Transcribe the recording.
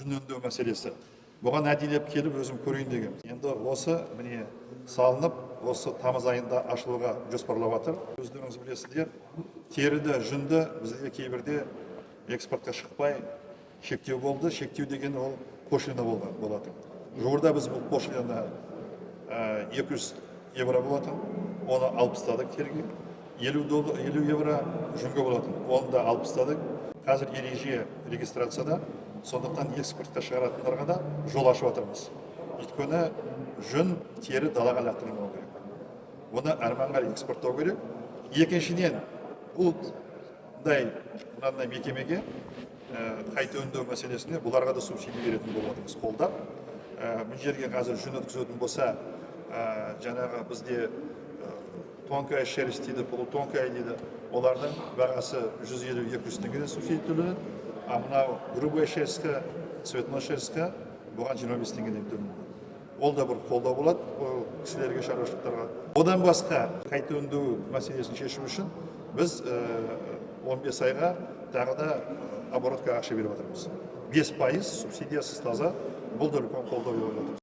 Жүн өңдеу мәселесі. Бұған әдейілеп келіп, өзім көрейін дегенмін. Енді осы, міне, салынып, осы тамыз айында ашылуға жоспарлап жатыр. Өздеріңіз білесіздер, теріді, жүнді бізде кейбірде экспортқа шықпай, шектеу болды. Шектеу деген ол пошлина болған болатын. Жуырда біз бұл пошлина 200 евро болатын, оны алып тастадық теріге. 50 доллар, 50 евро жүнге болатын, оны да алып тастадық. Қазір ереже регистрацияда, сондықтан экспортқа шығаратындарға да жол ашып жатырмыз. Өйткені жүн, тері далаға лақтырылмау керек, оны әрмен қарай экспорттау керек. Екіншіден, бұндай мынандай мекемеге, қайта өңдеу мәселесіне, бұларға да субсидия беретін болып жатырмыз, қолдап. Мына жерге қазір жүн өткізетін болса, жаңағы бізде тонкая шерсть дейді, полутонкая дейді, олардың бағасы 150-200 теңгеден субсидия төленеді. А мынау грубая шерсть қа, цветной шерсть қа, бұған 25 теңгеден төленеді. Ол да бір қолдау болады ол кісілерге, шаруашылықтарға. Одан басқа, қайта өңдеу мәселесін шешу үшін біз 15 айға тағы да оборотқа ақша беріп жатырмыз, 5% субсидиясыз, таза. Бұл да үлкен қолдау болып жатыр.